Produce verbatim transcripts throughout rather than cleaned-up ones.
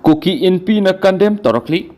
ꯀꯨꯀꯤ ꯏꯟꯄꯤꯅ condemn ꯇꯧꯔꯛꯂꯤ꯫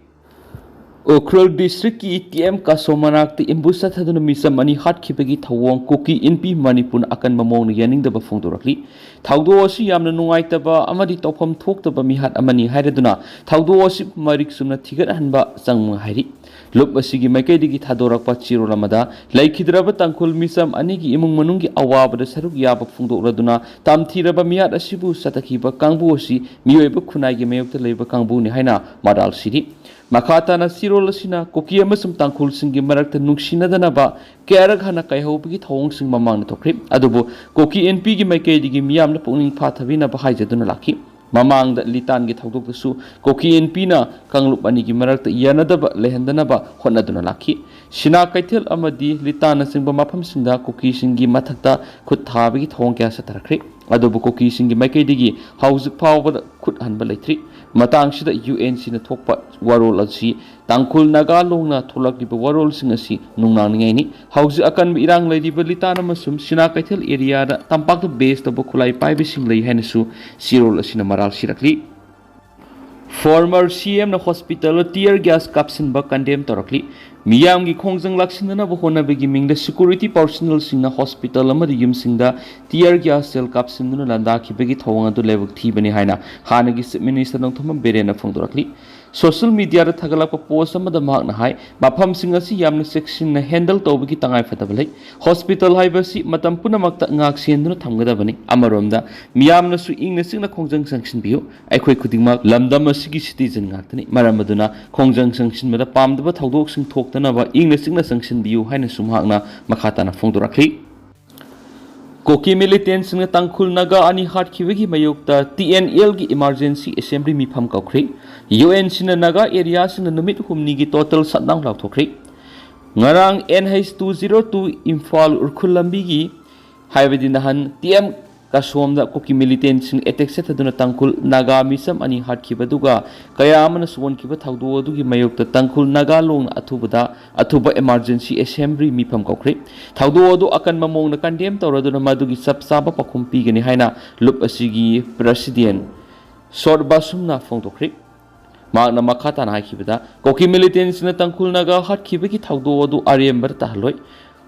Ukhrul ꯗꯤꯁꯇ꯭ꯔꯤꯛꯀꯤ T M ꯀꯥꯁꯣ ꯃꯅꯥꯛꯇ ꯏꯝꯕꯨꯁ ꯆꯠꯊꯗꯨꯅ ꯃꯤꯆꯝ ꯑꯅꯤ ꯍꯥꯠꯈꯤꯕꯒꯤ ꯊꯧꯑꯣꯡ ꯀꯨꯀꯤ ꯏꯟꯄꯤ ꯃꯅꯤꯄꯨꯔꯅ ꯑꯀꯟꯕ ꯃꯑꯣꯡꯗ ꯌꯥꯅꯤꯡꯗꯕ ꯐꯣꯡꯗꯣꯔꯛꯂꯤ꯫ ꯊꯧꯗꯣꯛ ꯑꯁꯤ ꯌꯥꯝꯅ ꯅꯨꯡꯉꯥꯏꯇꯕ ꯑꯃꯗꯤ ꯇꯧꯐꯝ ꯊꯣꯛꯇꯕ ꯃꯤꯍꯥꯠ ꯑꯃꯅꯤ ꯍꯥꯏꯔꯗꯨꯅ ꯊꯧꯗꯣꯛ ꯑꯁꯤ ꯃꯔꯤꯛ ꯆꯨꯝꯅ ꯊꯤꯒꯠꯍꯟꯕ ꯆꯪꯕ ꯍꯥꯏꯔꯤ꯫ ꯂꯨꯞ ꯑꯁꯤꯒꯤ ꯃꯥꯏꯀꯩꯗꯒꯤ ꯊꯥꯗꯣꯔꯛꯄ ꯆꯦꯔꯣꯜ ꯑꯃꯗ ꯂꯩꯈꯤꯗ꯭ꯔꯕ ꯇꯥꯡꯈꯨꯜ ꯃꯤꯆꯝ ꯑꯅꯤꯒꯤ ꯏꯃꯨꯡ ꯃꯅꯨꯡꯒꯤ ꯑꯋꯥꯕꯗ ꯁꯔꯨꯛ ꯌꯥꯕ ꯐꯣꯡꯗꯣꯛꯂꯗꯨꯅ ꯇꯝꯊꯤꯔꯕ ꯃꯤꯍꯥꯠ ꯑꯁꯤꯕꯨ ꯆꯠꯊꯈꯤꯕ ꯀꯥꯡꯕꯨ ꯑꯁꯤ ꯃꯤꯑꯣꯏꯕ ꯈꯨꯟꯅꯥꯏꯒꯤ ꯃꯥꯌꯣꯛꯇ ꯂꯩꯕ ꯀꯥꯡꯕꯨꯅꯤ ꯍꯥꯏꯅ ꯃꯔꯥꯜ ꯁꯤꯔꯤ꯫ ꯃꯈꯥ ꯇꯥꯅ ꯆꯦꯔꯣꯜ ꯑꯁꯤꯅ ꯀꯨꯀꯤ ꯑꯃꯁꯨꯡ ꯇꯥꯡꯈꯨꯜꯁꯤꯡꯒꯤ ꯃꯔꯛꯇ ꯅꯨꯡꯁꯤꯅꯗꯅꯕ ꯀꯌꯥꯔꯛ ꯍꯟꯅ ꯀꯥꯏꯍꯧꯕꯒꯤ ꯊꯧꯑꯣꯡꯁꯤꯡ ꯃꯃꯥꯡꯗ ꯊꯣꯛꯈ꯭ꯔꯤ꯫ ꯑꯗꯨꯕꯨ ꯀꯨꯀꯤ ꯏꯟꯄꯤꯒꯤ ꯃꯥꯏꯀꯩꯗꯒꯤ ꯃꯤꯌꯥꯝꯅ ꯄꯨꯛꯅꯤꯡ ꯐꯥꯊꯕꯤꯅꯕ ꯍꯥꯏꯖꯗꯨꯅ ꯂꯥꯛꯈꯤ꯫ ꯃꯃꯥꯡꯗ ꯂꯤꯇꯥꯟꯒꯤ ꯊꯧꯗꯣꯛꯇꯁꯨ ꯀꯨꯀꯤ ꯏꯟꯄꯤꯅ ꯀꯥꯡꯂꯨꯞ ꯑꯅꯤꯒꯤ ꯃꯔꯛꯇ ꯌꯥꯅꯗꯕ ꯂꯩꯍꯟꯗꯅꯕ ꯍꯣꯠꯅꯗꯨꯅ ꯂꯥꯛꯈꯤ꯫ ꯁꯤꯅꯥ ꯀꯩꯊꯦꯜ ꯑꯃꯗꯤ ꯂꯤꯇꯥꯟꯅꯆꯤꯡꯕ ꯃꯐꯝꯁꯤꯡꯗ ꯀꯨꯀꯤꯁꯤꯡꯒꯤ ꯃꯊꯛꯇ ꯈꯨꯠ ꯊꯥꯕꯒꯤ ꯊꯧꯑꯣꯡ ꯀꯌꯥ ꯆꯠꯊꯔꯛꯈ꯭ꯔꯦ꯫ ꯑꯗꯨꯕꯨ ꯀꯨꯀꯤꯁꯤꯡꯒꯤ ꯃꯥꯏꯀꯩꯗꯒꯤ ꯍꯧꯖꯤꯛ ꯐꯥꯎꯕꯗ ꯈꯨꯠ ꯍꯟꯕ ꯂꯩꯇ꯭ꯔꯤ꯫ ꯃꯇꯥꯡꯁꯤꯗ ꯌꯨ ꯑꯦꯟ ꯁꯤꯅ ꯊꯣꯛꯄ ꯋꯥꯔꯣꯜ ꯑꯁꯤ ꯇꯥꯡꯈꯨꯜ ꯅꯥꯒꯥ ꯂꯣꯡꯅ ꯊꯣꯛꯂꯛꯂꯤꯕ ꯋꯥꯔꯣꯜꯁꯤꯡ ꯑꯁꯤ ꯅꯨꯡꯅꯥꯡꯅꯤꯡꯉꯥꯏꯅꯤ꯫ ꯍꯧꯖꯤꯛ ꯑꯀꯟꯕ ꯏꯔꯥꯡ ꯂꯩꯔꯤꯕ ꯂꯤꯇꯥꯟ ꯑꯃꯁꯨꯡ ꯁꯤꯅꯥ ꯀꯩꯊꯦꯜ ꯑꯦꯔꯤꯌꯥꯗ ꯇꯝꯄꯥꯛꯇ ꯕꯦꯁ ꯇꯧꯕ ꯈꯨꯠꯂꯥꯏ ꯄꯥꯏꯕꯁꯤꯡ ꯂꯩ ꯍꯥꯏꯅꯁꯨ ꯆꯦꯔꯣꯜ ꯑꯁꯤꯅ ꯃꯔꯥꯜ ꯁꯤꯔꯛꯂꯤ꯫ ꯐꯣꯔꯃꯔ ꯁꯤ ꯑꯦꯝꯅ ꯍꯣꯁꯄꯤꯇꯥꯜꯗ ꯇꯤꯌꯔ ꯒ꯭ꯌꯥꯁ ꯀꯥꯞꯁꯤꯟꯕ ꯀꯟꯗꯦꯝ ꯇꯧꯔꯛꯂꯤ꯫ ꯃꯤꯌꯥꯝꯒꯤ ꯈꯣꯡꯖꯪ ꯂꯥꯛꯁꯤꯟꯅꯅꯕ ꯍꯣꯠꯅꯕꯒꯤ ꯃꯤꯡꯗ ꯁꯦꯀ꯭ꯌꯨꯔꯤꯇꯤ ꯄꯥꯔꯁꯣꯅꯦꯜꯁꯤꯡꯅ ꯍꯣꯁꯄꯤꯇꯥꯜ ꯑꯃꯗꯤ ꯌꯨꯝꯁꯤꯡꯗ ꯇꯤꯌꯔ ꯒ꯭ꯌꯥꯁ ꯁꯦꯜ ꯀꯥꯞꯁꯤꯟꯗꯨꯅ ꯂꯥꯟꯗꯥꯈꯤꯕꯒꯤ ꯊꯧꯑꯣꯡ ꯑꯗꯨ ꯂꯥꯏꯕꯛ ꯊꯤꯕꯅꯤ ꯍꯥꯏꯅ ꯍꯥꯟꯅꯒꯤ ꯆꯤꯐ ꯃꯤꯅꯤꯁꯇꯔ ꯅꯣꯡꯊꯣꯝꯕꯝ ꯕꯤꯔꯦꯟꯅ ꯐꯣꯡꯗꯣꯔꯛꯂꯤ꯫ ꯁꯣꯁꯤꯌꯦꯜ ꯃꯤꯗꯤꯌꯥꯗ ꯊꯥꯒꯠꯂꯛꯄ ꯄꯣꯁ ꯑꯃꯗ ꯃꯍꯥꯛꯅ ꯍꯥꯏ, ꯃꯐꯝꯁꯤꯡ ꯑꯁꯤ ꯌꯥꯝꯅ ꯆꯦꯛꯁꯤꯟꯅ ꯍꯦꯟꯗꯜ ꯇꯧꯕꯒꯤ ꯇꯉꯥꯏꯐꯗꯕ ꯂꯩ꯫ ꯍꯣꯁꯄꯤꯇꯥꯜ ꯍꯥꯏꯕꯁꯤ ꯃꯇꯝ ꯄꯨꯝꯅꯃꯛꯇ ꯉꯥꯛ ꯁꯦꯟꯗꯨꯅ ꯊꯝꯒꯗꯕꯅꯤ꯫ ꯑꯃꯔꯣꯝꯗ ꯃꯤꯌꯥꯝꯅꯁꯨ ꯏꯪꯅ ꯆꯤꯛꯅ ꯈꯣꯡꯖꯪ ꯆꯪꯁꯤꯟꯕꯤꯌꯨ꯫ ꯑꯩꯈꯣꯏ ꯈꯨꯗꯤꯡꯃꯛ ꯂꯝꯗꯝ ꯑꯁꯤꯒꯤ ꯁꯤꯇꯤꯖꯟ ꯉꯥꯛꯇꯅꯤ꯫ ꯃꯔꯝ ꯑꯗꯨꯅ ꯈꯣꯡꯖꯪ ꯆꯪꯁꯤꯟꯕꯗ ꯄꯥꯝꯗꯕ ꯊꯧꯗꯣꯛꯁꯤꯡ ꯊꯣꯛꯇꯅꯕ ꯏꯪꯅ ꯆꯤꯛꯅ ꯆꯪꯁꯤꯟꯕꯤꯌꯨ ꯍꯥꯏꯅꯁꯨ ꯃꯍꯥꯛꯅ ꯃꯈꯥ ꯇꯥꯅ ꯐꯣꯡꯗꯣꯔꯛꯈꯤ꯫ ꯀꯨꯀꯤ ꯃꯤꯂꯤꯇꯦꯟꯁꯤꯡꯅ ꯇꯥꯡꯈꯨꯜ ꯅꯥꯒꯥ ꯑꯅꯤ ꯍꯥꯠꯈꯤꯕꯒꯤ ꯃꯥꯌꯣꯛꯇ ꯇꯤ ꯑꯦꯟ ꯑꯦꯜꯒꯤ ꯏꯃꯥꯔꯖꯦꯟꯁꯤ ꯑꯦꯁꯦꯝꯕ꯭ꯂꯤ ꯃꯤꯐꯝ ꯀꯧꯈ꯭ꯔꯤ꯫ ꯌꯨ ꯑꯦꯟ ꯁꯤꯅ ꯅꯥꯒꯥ ꯑꯦꯔꯤꯌꯥꯁꯤꯡꯗ ꯅꯨꯃꯤꯠ ꯍꯨꯝꯅꯤꯒꯤ ꯇꯣꯇꯦꯜ ꯁꯠꯗꯥꯎꯟ ꯂꯥꯎꯊꯣꯛꯈ꯭ꯔꯤ꯫ ꯉꯔꯥꯡ N H two zero two Imphal Ukhrul ꯂꯝꯕꯤꯒꯤ, ꯍꯥꯏꯕꯗꯤ ꯅꯍꯥꯟ ꯇꯤ ꯑꯦꯝ ꯀꯥꯁꯣꯝꯗ ꯀꯨꯀꯤ ꯃꯤꯂꯤꯇꯦꯟꯁꯤꯡ ꯑꯦꯇꯦꯛ ꯆꯠꯊꯗꯨꯅ ꯇꯥꯡꯈꯨꯜ ꯅꯥꯒꯥ ꯃꯤꯆꯝ ꯑꯅꯤ ꯍꯥꯠꯈꯤꯕ ꯑꯗꯨꯒ ꯀꯌꯥ ꯑꯃꯅ ꯁꯣꯛꯍꯟꯈꯤꯕ ꯊꯧꯗꯣꯛ ꯑꯗꯨꯒꯤ ꯃꯥꯌꯣꯛꯇ ꯇꯥꯡꯈꯨꯜ ꯅꯥꯒꯥ ꯂꯣꯡꯅ ꯑꯊꯨꯕꯗ ꯑꯊꯨꯕ ꯏꯃꯥꯔꯖꯦꯟꯁꯤ ꯑꯦꯁꯦꯝꯕ꯭ꯂꯤ ꯃꯤꯐꯝ ꯀꯧꯈ꯭ꯔꯦ꯫ ꯊꯧꯗꯣꯛ ꯑꯗꯨ ꯑꯀꯟꯕ ꯃꯑꯣꯡꯗ ꯀꯟꯗꯦꯝ ꯇꯧꯔꯗꯨꯅ ꯃꯗꯨꯒꯤ ꯆꯞ ꯆꯥꯕ ꯄꯥꯎꯈꯨꯝ ꯄꯤꯒꯅꯤ ꯍꯥꯏꯅ ꯂꯨꯞ ꯑꯁꯤꯒꯤ ꯄ꯭ꯔꯁꯤꯗꯦꯟ ꯁꯣꯔꯠ ꯕꯥꯁꯨꯝꯅ ꯐꯣꯡꯗꯣꯛꯈ꯭ꯔꯤ꯫ ꯃꯍꯥꯛꯅ ꯃꯈꯥ ꯇꯥꯅ ꯍꯥꯏꯈꯤꯕꯗ, ꯀꯣꯀꯤ ꯃꯤꯂꯤꯇꯦꯟꯁꯤꯡꯅ ꯇꯥꯡꯈꯨꯜ ꯅꯥꯒꯥ ꯍꯥꯠꯈꯤꯕꯒꯤ ꯊꯧꯗꯣꯛ ꯑꯗꯨ ꯑꯔꯦꯝꯕꯗ ꯇꯥꯍꯜꯂꯣꯏ꯫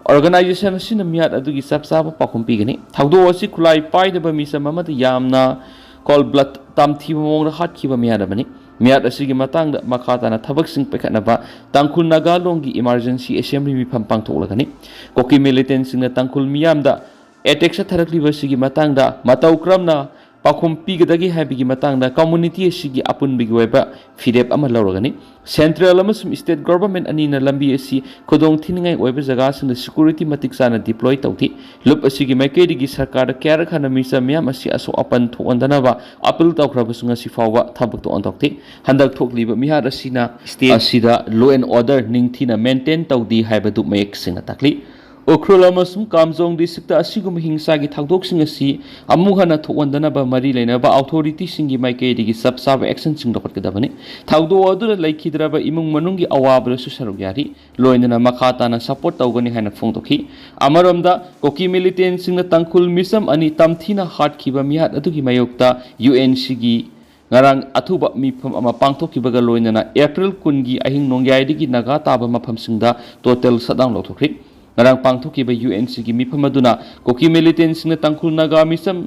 ꯑꯣꯔꯒꯅꯥꯏꯖꯦꯁꯟ ꯑꯁꯤꯅ ꯃꯤꯍꯥꯠ ꯑꯗꯨꯒꯤ ꯆꯞ ꯆꯥꯕ ꯄꯥꯎꯈꯨꯝ ꯄꯤꯒꯅꯤ꯫ ꯊꯧꯗꯣꯛ ꯑꯁꯤ ꯈꯨꯠꯂꯥꯏ ꯄꯥꯏꯗꯕ ꯃꯤꯆꯝ ꯑꯃꯗ ꯌꯥꯝꯅ ꯀꯣꯜ ꯕ꯭ꯂꯠ ꯇꯝꯊꯤꯕ ꯃꯑꯣꯡꯗ ꯍꯥꯠꯈꯤꯕ ꯃꯤꯍꯥꯠ ꯑꯃꯅꯤ꯫ ꯃꯤꯍꯥꯠ ꯑꯁꯤꯒꯤ ꯃꯇꯥꯡꯗ ꯃꯈꯥ ꯇꯥꯅ ꯊꯕꯛꯁꯤꯡ ꯄꯥꯏꯈꯠꯅꯕ ꯇꯥꯡꯈꯨꯜ ꯅꯥꯒꯥ ꯂꯣꯟꯒꯤ ꯏꯃꯥꯔꯖꯦꯟꯁꯤ ꯑꯦꯁꯦꯝꯕ꯭ꯂꯤ ꯃꯤꯐꯝ ꯄꯥꯡꯊꯣꯛꯂꯒꯅꯤ꯫ ꯀꯣꯀꯤ ꯃꯤꯂꯤꯇꯦꯟꯁꯤꯡꯅ ꯇꯥꯡꯈꯨꯜ ꯃꯤꯌꯥꯝꯗ ꯑꯦꯇꯦꯛ ꯆꯠꯊꯔꯛꯂꯤꯕ ꯑꯁꯤꯒꯤ ꯃꯇꯥꯡꯗ ꯃꯇꯧ ꯀꯔꯝꯅ ꯄꯥꯎꯈꯨꯝ ꯄꯤꯒꯗꯒꯦ ꯍꯥꯏꯕꯒꯤ ꯃꯇꯥꯡꯗ ꯀꯝꯃꯨꯅꯤꯇꯤ ꯑꯁꯤꯒꯤ ꯑꯄꯨꯟꯕꯒꯤ ꯑꯣꯏꯕ ꯐꯤꯔꯦꯞ ꯑꯃ ꯂꯧꯔꯒꯅꯤ꯫ ꯁꯦꯟꯇ꯭ꯔꯦꯜ ꯑꯃꯁꯨꯡ ꯁ꯭ꯇꯦꯠ ꯒꯣꯚꯔꯟꯃꯦꯟꯠ ꯑꯅꯤꯅ ꯂꯝꯕꯤ ꯑꯁꯤ ꯈꯨꯗꯣꯡ ꯊꯤꯅꯤꯡꯉꯥꯏ ꯑꯣꯏꯕ ꯖꯒꯥꯁꯤꯡꯗ ꯁꯦꯀ꯭ꯌꯨꯔꯤꯇꯤ ꯃꯇꯤꯛ ꯆꯥꯅ ꯗꯤꯄ꯭ꯂꯣꯏ ꯇꯧꯈꯤ꯫ ꯂꯨꯞ ꯑꯁꯤꯒꯤ ꯃꯥꯏꯀꯩꯗꯒꯤ ꯁꯔꯀꯥꯔꯗ ꯀꯌꯥꯔꯛ ꯍꯟꯅ ꯃꯤꯆꯝ ꯃꯤꯌꯥꯝ ꯑꯁꯤ ꯑꯁꯣꯛ ꯑꯄꯟ ꯊꯣꯛꯍꯟꯗꯅꯕ ꯑꯄꯤꯜ ꯇꯧꯈ꯭ꯔꯕꯁꯨ ꯉꯁꯤ ꯐꯥꯎꯕ ꯊꯕꯛ ꯊꯣꯛꯍꯟꯗꯣꯛꯇꯦ꯫ ꯍꯟꯗꯛ ꯊꯣꯛꯂꯤꯕ ꯃꯤꯍꯥꯠ ꯑꯁꯤꯅ ꯁ꯭ꯇꯦꯠ ꯑꯁꯤꯗ ꯂꯣ ꯑꯦꯟ ꯑꯣꯔꯗꯔ ꯅꯤꯡꯊꯤꯅ ꯃꯦꯟꯇꯦꯟ ꯇꯧꯗꯦ ꯍꯥꯏꯕꯗꯨ ꯃꯌꯦꯛ ꯁꯦꯡꯅ ꯇꯥꯛꯂꯤ꯫ ꯎꯈ꯭ꯔꯨꯜ ꯑꯃꯁꯨꯡ ꯀꯥꯝꯖꯣꯡ ꯗꯤꯁꯇ꯭ꯔꯤꯛꯇ ꯑꯁꯤꯒꯨꯝꯕ ꯍꯤꯡꯁꯥꯒꯤ ꯊꯧꯗꯣꯛꯁꯤꯡ ꯑꯁꯤ ꯑꯃꯨꯛ ꯍꯟꯅ ꯊꯣꯛꯍꯟꯗꯅꯕ ꯃꯔꯤ ꯂꯩꯅꯕ ꯑꯣꯊꯣꯔꯤꯇꯤꯁꯤꯡꯒꯤ ꯃꯥꯏꯀꯩꯗꯒꯤ ꯆꯞ ꯆꯥꯕ ꯑꯦꯛꯁꯟꯁꯤꯡ ꯂꯧꯈꯠꯀꯗꯕꯅꯤ꯫ ꯊꯧꯗꯣꯛ ꯑꯗꯨꯗ ꯂꯩꯈꯤꯗ꯭ꯔꯕ ꯏꯃꯨꯡ ꯃꯅꯨꯡꯒꯤ ꯑꯋꯥꯕꯗꯁꯨ ꯁꯔꯨꯛ ꯌꯥꯔꯤ, ꯂꯣꯏꯅꯅ ꯃꯈꯥ ꯇꯥꯅ ꯁꯄꯣꯔꯠ ꯇꯧꯒꯅꯤ ꯍꯥꯏꯅ ꯐꯣꯡꯗꯣꯛꯈꯤ꯫ ꯑꯃꯔꯣꯝꯗ, ꯀꯣꯀꯤ ꯃꯤꯂꯤꯇꯦꯟꯁꯤꯡꯅ ꯇꯥꯡꯈꯨꯜ ꯃꯤꯆꯝ ꯑꯅꯤ ꯇꯝꯊꯤꯅ ꯍꯥꯠꯈꯤꯕ ꯃꯤꯍꯥꯠ ꯑꯗꯨꯒꯤ ꯃꯥꯌꯣꯛꯇ ꯌꯨ ꯑꯦꯟ ꯁꯤꯒꯤ ꯉꯔꯥꯡ ꯑꯊꯨꯕ ꯃꯤꯐꯝ ꯑꯃ ꯄꯥꯡꯊꯣꯛꯈꯤꯕꯒ ꯂꯣꯏꯅꯅ ꯑꯦꯄ꯭ꯔꯤꯜ ꯀꯨꯟꯒꯤ ꯑꯍꯤꯡ ꯅꯣꯡꯌꯥꯏꯗꯒꯤ ꯅꯥꯒꯥ ꯇꯥꯕ ꯃꯐꯝꯁꯤꯡꯗ ꯇꯣꯇꯦꯜ ꯁꯠꯗꯥꯎꯟ ꯂꯧꯊꯣꯛꯈ꯭ꯔꯤ꯫ ꯉꯔꯥꯡ ꯄꯥꯡꯊꯣꯛꯈꯤꯕ ꯌꯨ ꯑꯦꯟ ꯁꯤꯒꯤ ꯃꯤꯐꯝ ꯑꯗꯨꯅ ꯀꯣꯀꯤ ꯃꯤꯂꯤꯇꯦꯟꯁꯤꯡꯅ ꯇꯥꯡꯈꯨꯜ ꯅꯥꯒꯥ ꯃꯤꯆꯝ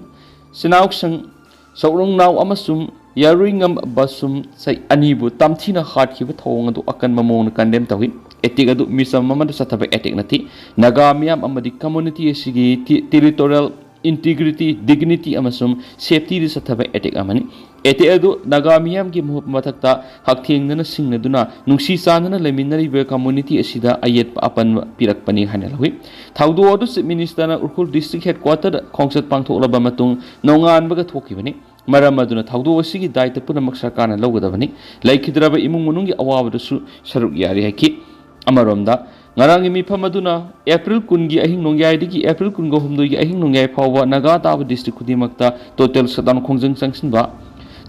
ꯁꯤꯅꯥꯎꯁꯪ, ꯁꯧꯔꯨꯡꯅꯥꯎ ꯑꯃꯁꯨꯡ ꯌꯥꯔꯨꯏꯉꯝ ꯕꯁꯨꯝ ꯁꯩ ꯑꯅꯤꯕꯨ ꯇꯝꯊꯤꯅ ꯍꯥꯠꯈꯤꯕ ꯊꯧꯑꯣꯡ ꯑꯗꯨ ꯑꯀꯟꯕ ꯃꯑꯣꯡꯗ ꯀꯟꯗꯦꯝ ꯇꯧꯏ꯫ ꯑꯦꯇꯦꯛ ꯑꯗꯨ ꯃꯤꯆꯝ ꯑꯃꯗ ꯆꯠꯊꯕ ꯑꯦꯇꯦꯛ ꯅꯠꯇꯦ꯫ ꯅꯥꯒꯥ ꯃꯤꯌꯥꯝ ꯑꯃꯗꯤ ꯀꯝꯃꯨꯅꯤꯇꯤ ꯑꯁꯤꯒꯤ ꯇꯤ-, ꯇꯦꯔꯤꯇꯣꯔꯤꯌꯦꯜ ꯏꯟꯇꯤꯒ꯭ꯔꯤꯇꯤ, ꯗꯤꯒꯅꯤꯇꯤ ꯑꯃꯁꯨꯡ ꯁꯦꯐꯇꯤꯗ ꯆꯠꯊꯕ ꯑꯦꯇꯦꯛ ꯑꯃꯅꯤ꯫ ꯑꯦꯇꯦꯛ ꯑꯗꯨ ꯅꯥꯒꯥ ꯃꯤꯌꯥꯝꯒꯤ ꯃꯍꯨꯠ ꯃꯊꯛꯇ ꯍꯛꯊꯦꯡꯅꯅ ꯁꯤꯡꯅꯗꯨꯅ ꯅꯨꯡꯁꯤ ꯆꯥꯟꯅꯅ ꯂꯩꯃꯤꯟꯅꯔꯤꯕ ꯀꯝꯃꯨꯅꯤꯇꯤ ꯑꯁꯤꯗ ꯑꯌꯦꯠꯄ ꯑꯄꯟꯕ ꯄꯤꯔꯛꯄꯅꯤ ꯍꯥꯏꯅ ꯂꯧꯏ꯫ ꯊꯧꯗꯣꯛ ꯑꯗꯨ ꯆꯤꯐ ꯃꯤꯅꯤꯁꯇꯔꯅ ꯎꯈ꯭ꯔꯨꯜ ꯗꯤꯁꯇ꯭ꯔꯤꯛ ꯍꯦꯗꯀ꯭ꯋꯥꯇꯔꯗ ꯈꯣꯡꯆꯠ ꯄꯥꯡꯊꯣꯛꯂꯕ ꯃꯇꯨꯡ ꯅꯣꯡꯉꯥꯟꯕꯒ ꯊꯣꯛꯈꯤꯕꯅꯤ꯫ ꯃꯔꯝ ꯑꯗꯨꯅ ꯊꯧꯗꯣꯛ ꯑꯁꯤꯒꯤ ꯗꯥꯏꯇ ꯄꯨꯝꯅꯃꯛ ꯁꯔꯀꯥꯔꯅ ꯂꯧꯒꯗꯕꯅꯤ꯫ ꯂꯩꯈꯤꯗ꯭ꯔꯕ ꯏꯃꯨꯡ ꯃꯅꯨꯡꯒꯤ ꯑꯋꯥꯕꯗꯁꯨ ꯁꯔꯨꯛ ꯌꯥꯔꯤ ꯍꯥꯏꯈꯤ꯫ ꯑꯃꯔꯣꯝꯗ, ꯉꯔꯥꯡꯒꯤ ꯃꯤꯐꯝ ꯑꯗꯨꯅ ꯑꯦꯄ꯭ꯔꯤꯜ ꯀꯨꯟꯒꯤ ꯑꯍꯤꯡ ꯅꯣꯡꯌꯥꯏꯗꯒꯤ ꯑꯦꯄ꯭ꯔꯤꯜ ꯀꯨꯟꯒ ꯍꯨꯝꯗꯣꯏꯒꯤ ꯑꯍꯤꯡ ꯅꯣꯡꯌꯥꯏ ꯐꯥꯎꯕ ꯅꯥꯒꯥ ꯇꯥꯕ ꯗꯤꯁꯇ꯭ꯔꯤꯛ ꯈꯨꯗꯤꯡꯃꯛꯇ ꯇꯣꯇꯦꯜ ꯁꯠꯗꯥꯎꯟ ꯈꯣꯡꯖꯪ ꯆꯪꯁꯤꯟꯕ,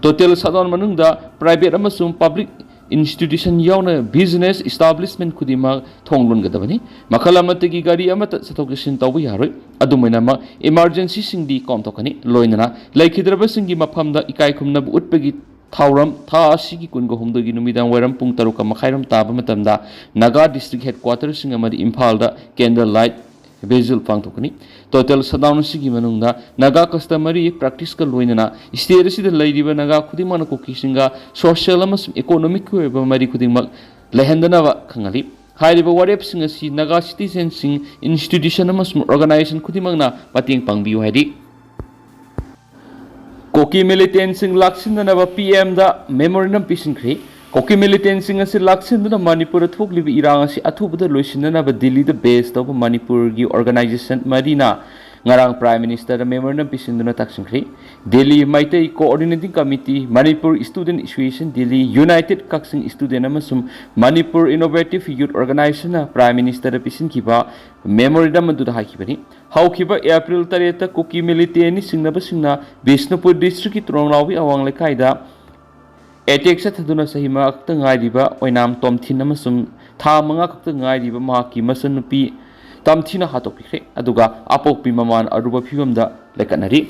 ꯇꯣꯇꯦꯜ ꯁꯠꯗꯥꯎꯟ ꯃꯅꯨꯡꯗ ꯄ꯭ꯔꯥꯏꯚꯦꯠ ꯑꯃꯁꯨꯡ ꯄꯕ꯭ꯂꯤꯛ institution ꯌꯥꯎꯅ business establishment ꯈꯨꯗꯤꯡꯃꯛ ꯊꯣꯡ ꯂꯣꯟꯒꯗꯕꯅꯤ꯫ ꯃꯈꯜ ꯑꯃꯠꯇꯒꯤ ꯒꯥꯔꯤ ꯑꯃꯠꯇ ꯆꯠꯊꯣꯛ ꯆꯠꯁꯤꯟ ꯇꯧꯕ ꯌꯥꯔꯣꯏ꯫ ꯑꯗꯨꯝ ꯑꯣꯏꯅꯃꯛ emergency ꯁꯤꯡꯗꯤ ꯀꯣꯝꯊꯣꯛꯀꯅꯤ꯫ ꯂꯣꯏꯅꯅ ꯂꯩꯈꯤꯗ꯭ꯔꯕꯁꯤꯡꯒꯤ ꯃꯐꯝꯗ ꯏꯀꯥꯏ ꯈꯨꯝꯅꯕ ꯎꯠꯄꯒꯤ ꯊꯧꯔꯝ ꯊꯥ ꯑꯁꯤꯒꯤ ꯀꯨꯟꯒ ꯍꯨꯝꯗꯣꯏꯒꯤ ꯅꯨꯃꯤꯗꯥꯡ ꯋꯥꯏꯔꯝ ꯄꯨꯡ ꯇꯔꯨꯛꯀ ꯃꯈꯥꯏꯔꯣꯝ ꯇꯥꯕ ꯃꯇꯝꯗ ꯅꯥꯒꯥ district headquarter ꯁꯤꯡ ꯑꯃꯗꯤ ꯏꯝꯐꯥꯜꯗ candle light vigil ꯄꯥꯡꯊꯣꯛꯀꯅꯤ꯫ Total shutdown ꯑꯁꯤꯒꯤ ꯃꯅꯨꯡꯗ ꯅꯥꯒꯥ customary practice ꯀ ꯂꯣꯏꯅꯅ state ꯑꯁꯤꯗ ꯂꯩꯔꯤꯕ ꯅꯥꯒꯥ ꯈꯨꯗꯤꯡꯃꯛꯅ ꯀꯨꯀꯤꯁꯤꯡꯒ social ꯑꯃꯁꯨꯡ economic ꯀꯤ ꯑꯣꯏꯕ ꯃꯔꯤ ꯈꯨꯗꯤꯡꯃꯛ ꯂꯩꯍꯟꯗꯅꯕ ꯈꯪꯍꯜꯂꯤ꯫ ꯍꯥꯏꯔꯤꯕ ꯋꯥꯔꯦꯞꯁꯤꯡ ꯑꯁꯤ ꯅꯥꯒꯥ citizen ꯁꯤꯡ, institution ꯑꯃꯁꯨꯡ organization ꯈꯨꯗꯤꯡꯃꯛꯅ ꯃꯇꯦꯡ ꯄꯥꯡꯕꯤꯌꯨ ꯍꯥꯏꯔꯤ꯫ ꯀꯨꯀꯤ militant ꯁꯤꯡ ꯂꯥꯛꯁꯤꯟꯅꯅꯕ P M ꯗ memorandum ꯄꯤꯁꯤꯟꯈ꯭ꯔꯦ꯫ ꯀꯨꯀꯤ militant ꯁꯤꯡ ꯑꯁꯤ ꯂꯥꯛꯁꯤꯟꯗꯨꯅ ꯃꯅꯤꯄꯨꯔꯗ ꯊꯣꯛꯂꯤꯕ ꯏꯔꯥꯡ ꯑꯁꯤ ꯑꯊꯨꯕꯗ ꯂꯣꯏꯁꯤꯟꯅꯅꯕ ꯗꯤꯜꯂꯤꯗ base ꯇꯧꯕ ꯃꯅꯤꯄꯨꯔꯒꯤ organization ꯃꯔꯤꯅ ꯉꯔꯥꯡ Prime Minister ꯗ memorandum ꯄꯤꯁꯤꯟꯗꯨꯅ ꯇꯥꯛꯁꯤꯟꯈ꯭ꯔꯦ꯫ Delhi Meitei Coordinating Committee, Manipur Student Association Delhi, United Kakching Student ꯑꯃꯁꯨꯡ Manipur Innovative Youth Organization ꯅ Prime Minister ꯗ ꯄꯤꯁꯤꯟꯈꯤꯕ memorandum ꯑꯗꯨꯗ ꯍꯥꯏꯈꯤꯕꯅꯤ꯫ ꯍꯧꯈꯤꯕ April ꯇꯔꯦꯠꯇ ꯀꯨꯀꯤ militant ꯁꯤꯡꯅꯕꯁꯤꯡꯅ ꯕꯤꯁꯅꯨꯄꯨꯔ district ꯀꯤ ꯇ꯭ꯔꯣꯡꯅꯥꯎꯕꯤ ꯑꯋꯥꯡ ꯂꯩꯀꯥꯏꯗ attack ꯆꯠꯊꯗꯨꯅ ꯆꯍꯤ ꯃꯉꯥ ꯈꯛꯇ ꯉꯥꯏꯔꯤꯕ ꯑꯣꯏꯅꯥꯝ ꯇꯣꯝꯊꯤꯟ ꯑꯃꯁꯨꯡ ꯊꯥ ꯃꯉꯥ ꯈꯛꯇ ꯉꯥꯏꯔꯤꯕ ꯃꯍꯥꯛꯀꯤ ꯃꯆꯟꯅꯨꯄꯤ ꯇꯝꯊꯤꯅ ꯍꯥꯠꯇꯣꯛꯄꯤꯈ꯭ꯔꯦ꯫ ꯑꯗꯨꯒ ꯑꯄꯣꯛꯄꯤ ꯃꯃꯥꯅ ꯑꯔꯨꯕ ꯐꯤꯕꯝꯗ ꯂꯩꯀꯠꯅꯔꯤ꯫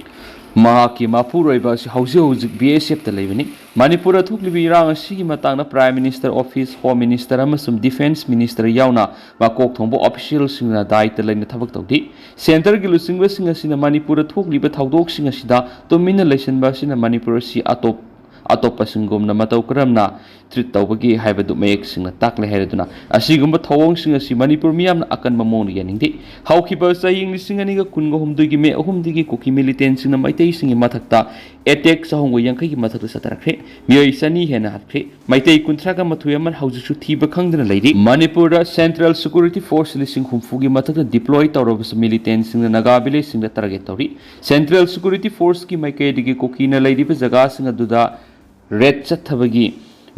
ꯃꯍꯥꯛꯀꯤ ꯃꯄꯨꯔꯣꯏꯕ ꯑꯁꯤ ꯍꯧꯖꯤꯛ ꯍꯧꯖꯤꯛ B S F ꯇ ꯂꯩꯕꯅꯤ꯫ ꯃꯅꯤꯄꯨꯔꯗ ꯊꯣꯛꯂꯤꯕ ꯏꯔꯥꯡ ꯑꯁꯤꯒꯤ ꯃꯇꯥꯡꯗ Prime Minister Office, Home Minister ꯑꯃꯁꯨꯡ Defence Minister ꯌꯥꯎꯅ ꯃꯀꯣꯛ ꯊꯣꯡꯕ official ꯁꯤꯡꯅ ꯗꯥꯏꯇ ꯂꯩꯅ ꯊꯕꯛ ꯇꯧꯔꯤ꯫ Centre ꯒꯤ ꯂꯨꯆꯤꯡꯕꯁꯤꯡ ꯑꯁꯤꯅ ꯃꯅꯤꯄꯨꯔꯗ ꯊꯣꯛꯂꯤꯕ ꯊꯧꯗꯣꯛꯁꯤꯡ ꯑꯁꯤꯗ ꯇꯨꯃꯤꯟꯅ ꯂꯩꯁꯤꯟꯕ ꯑꯁꯤꯅ ꯃꯅꯤꯄꯨꯔ ꯑꯁꯤ ꯑꯇꯣꯞ ꯑꯇꯣꯞꯄꯁꯤꯡꯒꯨꯝꯅ ꯃꯇꯧ ꯀꯔꯝꯅ treat ꯇꯧꯕꯒꯦ ꯍꯥꯏꯕꯗꯨ ꯃꯌꯦꯛ ꯁꯦꯡꯅ ꯇꯥꯛꯂꯦ ꯍꯥꯏꯔꯗꯨꯅ, ꯑꯁꯤꯒꯨꯝꯕ ꯊꯧꯑꯣꯡꯁꯤꯡ ꯑꯁꯤ ꯃꯅꯤꯄꯨꯔ ꯃꯤꯌꯥꯝꯅ ꯑꯀꯟꯕ ꯃꯑꯣꯡꯗ ꯌꯥꯅꯤꯡꯗꯦ꯫ ꯍꯧꯈꯤꯕ ꯆꯍꯤ ꯂꯤꯁꯤꯡ ꯑꯅꯤꯒ ꯀꯨꯟꯒ ꯍꯨꯝꯗꯣꯏꯒꯤ May ꯑꯍꯨꯝꯗꯒꯤ ꯀꯨꯀꯤ militant ꯁꯤꯡꯅ ꯃꯩꯇꯩꯁꯤꯡꯒꯤ ꯃꯊꯛꯇ attack ꯆꯍꯨꯝꯒ ꯌꯥꯡꯈꯩꯒꯤ ꯃꯊꯛꯇ ꯆꯠꯊꯔꯛꯈ꯭ꯔꯦ꯫ ꯃꯤꯑꯣꯏ ꯆꯅꯤ ꯍꯦꯟꯅ ꯍꯥꯠꯈ꯭ꯔꯦ꯫ ꯃꯩꯇꯩ ꯀꯨꯟꯊ꯭ꯔꯥꯒ ꯃꯥꯊꯣꯏ ꯑꯃ ꯍꯧꯖꯤꯛꯁꯨ ꯊꯤꯕ ꯈꯪꯗꯅ ꯂꯩꯔꯤ꯫ ꯃꯅꯤꯄꯨꯔꯗ Central Security Force ꯂꯤꯁꯤꯡ ꯍꯨꯝꯐꯨꯒꯤ ꯃꯊꯛꯇ deploy ꯇꯧꯔꯕꯁꯨ militant ꯁꯤꯡꯅ ꯅꯥꯒꯥ village ꯁꯤꯡꯗ target ꯇꯧꯔꯤ꯫ Central Security Force ꯀꯤ ꯃꯥꯏꯀꯩꯗꯒꯤ ꯀꯨꯀꯤꯅ ꯂꯩꯔꯤꯕ ꯖꯒꯥꯁꯤꯡ ꯑꯗꯨꯗ raid ꯆꯠꯊꯕꯒꯤ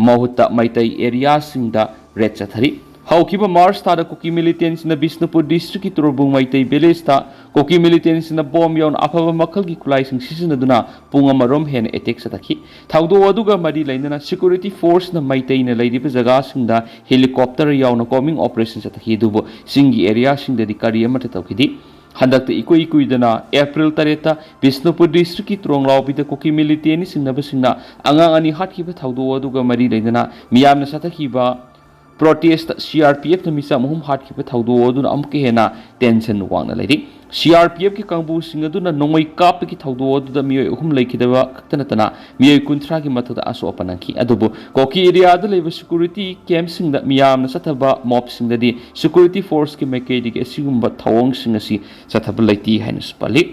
ꯃꯍꯨꯠꯇ ꯃꯩꯇꯩ area ꯁꯤꯡꯗ raid ꯆꯠꯊꯔꯤ꯫ ꯍꯧꯈꯤꯕ ꯃꯥꯔꯆ ꯊꯥꯗ ꯀꯨꯀꯤ ꯃꯤꯂꯤꯇꯦꯟꯁꯤꯡꯅ ꯕꯤꯁꯅꯨꯄꯨꯔ ꯗꯤꯁꯇ꯭ꯔꯤꯛꯀꯤ ꯇꯨꯔꯕꯨꯡ ꯃꯩꯇꯩ ꯚꯤꯂꯦꯖꯇ ꯀꯨꯀꯤ ꯃꯤꯂꯤꯇꯦꯟꯁꯤꯡꯅ ꯕꯣꯝ ꯌꯥꯎꯅ ꯑꯐꯕ ꯃꯈꯜꯒꯤ ꯈꯨꯠꯂꯥꯏꯁꯤꯡ ꯁꯤꯖꯤꯟꯅꯗꯨꯅ ꯄꯨꯡ ꯑꯃꯔꯣꯝ ꯍꯦꯟꯅ ꯑꯦꯇꯦꯛ ꯆꯠꯊꯈꯤ꯫ ꯊꯧꯗꯣꯛ ꯑꯗꯨꯒ ꯃꯔꯤ ꯂꯩꯅꯅ ꯁꯦꯀ꯭ꯌꯨꯔꯤꯇꯤ ꯐꯣꯔꯁꯅ ꯃꯩꯇꯩꯅ ꯂꯩꯔꯤꯕ ꯖꯒꯥꯁꯤꯡꯗ ꯍꯦꯂꯤꯀꯣꯞꯇꯔ ꯌꯥꯎꯅ ꯀꯣꯝꯕꯤꯡ ꯑꯣꯄꯔꯦꯁꯟ ꯆꯠꯊꯈꯤ, ꯑꯗꯨꯕꯨ ꯆꯤꯡꯒꯤ ꯑꯦꯔꯤꯌꯥꯁꯤꯡꯗꯗꯤ ꯀꯔꯤ ꯑꯃꯠꯇ ꯇꯧꯈꯤꯗꯦ꯫ ꯍꯟꯗꯛꯇ ꯏꯀꯨꯏ ꯀꯨꯏꯗꯅ ꯑꯦꯄ꯭ꯔꯤꯜ ꯇꯔꯦꯠꯇ ꯕꯤꯁꯅꯨꯄꯨꯔ ꯗꯤꯁꯇ꯭ꯔꯤꯛꯀꯤ ꯇ꯭ꯔꯣꯡꯂꯥꯎꯕꯤꯗ ꯀꯨꯀꯤ ꯃꯤꯂꯤꯇꯦꯟꯅ ꯆꯤꯡꯅꯕꯁꯤꯡꯅ ꯑꯉꯥꯡ ꯑꯅꯤ ꯍꯥꯠꯈꯤꯕ ꯊꯧꯗꯣꯛ ꯑꯗꯨꯒ ꯃꯔꯤ ꯂꯩꯅꯅ ꯃꯤꯌꯥꯝꯅ ꯆꯠꯊꯈꯤꯕ ꯄ꯭ꯔꯣꯇꯦꯁꯇ ꯁꯤ ꯑꯥꯔ ꯄꯤ ꯑꯦꯐꯅ ꯃꯤꯆꯝ ꯑꯍꯨꯝ ꯍꯥꯠꯈꯤꯕ ꯊꯧꯗꯣꯛ ꯑꯗꯨꯅ ꯑꯃꯨꯛꯀ ꯍꯦꯟꯅ ꯇꯦꯟꯁꯟ ꯋꯥꯡꯅ ꯂꯩꯔꯤ꯫ ꯁꯤ ꯑꯥꯔ ꯄꯤ ꯑꯦꯐꯀꯤ ꯀꯥꯡꯕꯨꯁꯤꯡ ꯑꯗꯨꯅ ꯅꯣꯡꯃꯩ ꯀꯥꯞꯄꯒꯤ ꯊꯧꯗꯣꯛ ꯑꯗꯨꯗ ꯃꯤꯑꯣꯏ ꯑꯍꯨꯝ ꯂꯩꯈꯤꯗꯕ ꯈꯛꯇ ꯅꯠꯇꯅ ꯃꯤꯑꯣꯏ ꯀꯨꯟꯊ꯭ꯔꯥꯒꯤ ꯃꯊꯛꯇ ꯑꯁꯣꯛ ꯑꯄꯟ ꯅꯪꯈꯤ꯫ ꯑꯗꯨꯕꯨ ꯀꯣꯀꯤ ꯑꯦꯔꯤꯌꯥꯗ ꯂꯩꯕ ꯁꯦꯀ꯭ꯌꯨꯔꯤꯇꯤ ꯀꯦꯝꯞꯁꯤꯡꯗ ꯃꯤꯌꯥꯝꯅ ꯆꯠꯊꯕ ꯃꯣꯞꯁꯤꯡꯗꯗꯤ ꯁꯦꯀ꯭ꯌꯨꯔꯤꯇꯤ ꯐꯣꯔꯁꯀꯤ ꯃꯥꯏꯀꯩꯗꯒꯤ ꯑꯁꯤꯒꯨꯝꯕ ꯊꯧꯑꯣꯡꯁꯤꯡ ꯑꯁꯤ ꯆꯠꯊꯕ ꯂꯩꯇꯦ ꯍꯥꯏꯅꯁꯨ ꯄꯜꯂꯤ꯫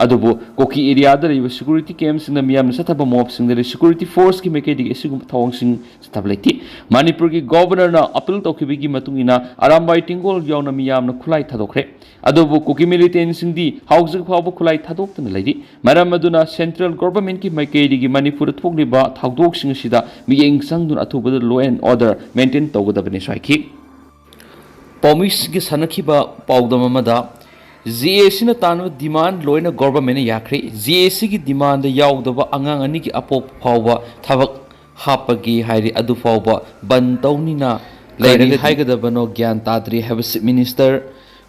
ꯑꯗꯨꯕꯨ ꯀꯣꯀꯤ ꯑꯦꯔꯤꯌꯥꯗ ꯂꯩꯕ ꯁꯦꯀ꯭ꯌꯨꯔꯤꯇꯤ ꯀꯦꯝꯞꯁꯤꯡꯅ ꯃꯤꯌꯥꯝꯅ ꯆꯠꯊꯕ ꯃꯣꯞꯁꯤꯡꯗꯗꯤ ꯁꯦꯀ꯭ꯌꯨꯔꯤꯇꯤ ꯐꯣꯔꯁꯀꯤ ꯃꯥꯏꯀꯩꯗꯒꯤ ꯑꯁꯤꯒꯨꯝꯕ ꯊꯧꯑꯣꯡꯁꯤꯡ ꯆꯠꯊꯕ ꯂꯩꯇꯦ꯫ ꯃꯅꯤꯄꯨꯔꯒꯤ ꯒꯣꯚꯔꯅꯔꯅ ꯑꯄꯤꯜ ꯇꯧꯈꯤꯕꯒꯤ ꯃꯇꯨꯡ ꯏꯟꯅ ꯑꯔꯥꯝꯕꯥꯏ ꯇꯤꯡꯒꯣꯜ ꯌꯥꯎꯅ ꯃꯤꯌꯥꯝꯅ ꯈꯨꯠꯂꯥꯏ ꯊꯥꯗꯣꯛꯈ꯭ꯔꯦ꯫ ꯑꯗꯨꯕꯨ ꯀꯨꯀꯤ ꯃꯤꯂꯤꯇꯦꯟꯁꯤꯡꯗꯤ ꯍꯧꯖꯤꯛ ꯐꯥꯎꯕ ꯈꯨꯠꯂꯥꯏ ꯊꯥꯗꯣꯛꯇꯅ ꯂꯩꯔꯤ꯫ ꯃꯔꯝ ꯑꯗꯨꯅ ꯁꯦꯟꯇ꯭ꯔꯦꯜ ꯒꯣꯚꯔꯟꯃꯦꯟꯠꯀꯤ ꯃꯥꯏꯀꯩꯗꯒꯤ ꯃꯅꯤꯄꯨꯔꯗ ꯊꯣꯛꯂꯤꯕ ꯊꯧꯗꯣꯛꯁꯤꯡ ꯑꯁꯤꯗ ꯃꯤꯠꯌꯦꯡ ꯆꯪꯗꯨꯅ ꯑꯊꯨꯕꯗ law and order maintain ꯇꯧꯒꯗꯕꯅꯤꯁꯨ ꯍꯥꯏꯈꯤ꯫ ꯄꯥꯎꯃꯤꯁꯤꯡꯒ ꯁꯥꯟꯅꯈꯤꯕ ꯄꯥꯎꯗꯝ ꯑꯃꯗ, ꯖꯦ ꯑꯦ ꯁꯤꯅ ꯇꯥꯟꯅꯕ ꯗꯤꯃꯥꯟ ꯂꯣꯏꯅ ꯒꯣꯚꯔꯟꯃꯦꯟꯠꯅ ꯌꯥꯈ꯭ꯔꯦ꯫ ꯖꯦ ꯑꯦ ꯁꯤꯒꯤ ꯗꯤꯃꯥꯟꯗ ꯌꯥꯎꯗꯕ ꯑꯉꯥꯡ ꯑꯅꯤꯒꯤ ꯑꯄꯣꯛꯄ ꯐꯥꯎꯕ ꯊꯕꯛ ꯍꯥꯞꯄꯒꯦ ꯍꯥꯏꯔꯤ꯫ ꯑꯗꯨ ꯐꯥꯎꯕ ꯕꯟ ꯇꯧꯅꯤꯅ ꯀꯔꯤ ꯂꯩꯔꯒꯗꯤ ꯍꯥꯏꯒꯗꯕꯅꯣ ꯒ꯭ꯌꯥꯟ ꯇꯥꯗ꯭ꯔꯤ ꯍꯥꯏꯕꯁꯤ ꯃꯤꯅꯤꯁꯇꯔ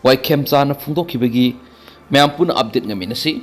ꯋꯥꯏꯈꯦꯝꯆꯥꯅ ꯐꯣꯡꯗꯣꯛꯈꯤꯕꯒꯤ ꯃꯌꯥꯝ ꯄꯨꯟꯅ ꯑꯞꯗꯦꯠ ꯉꯝꯃꯤꯟꯅꯁꯤ꯫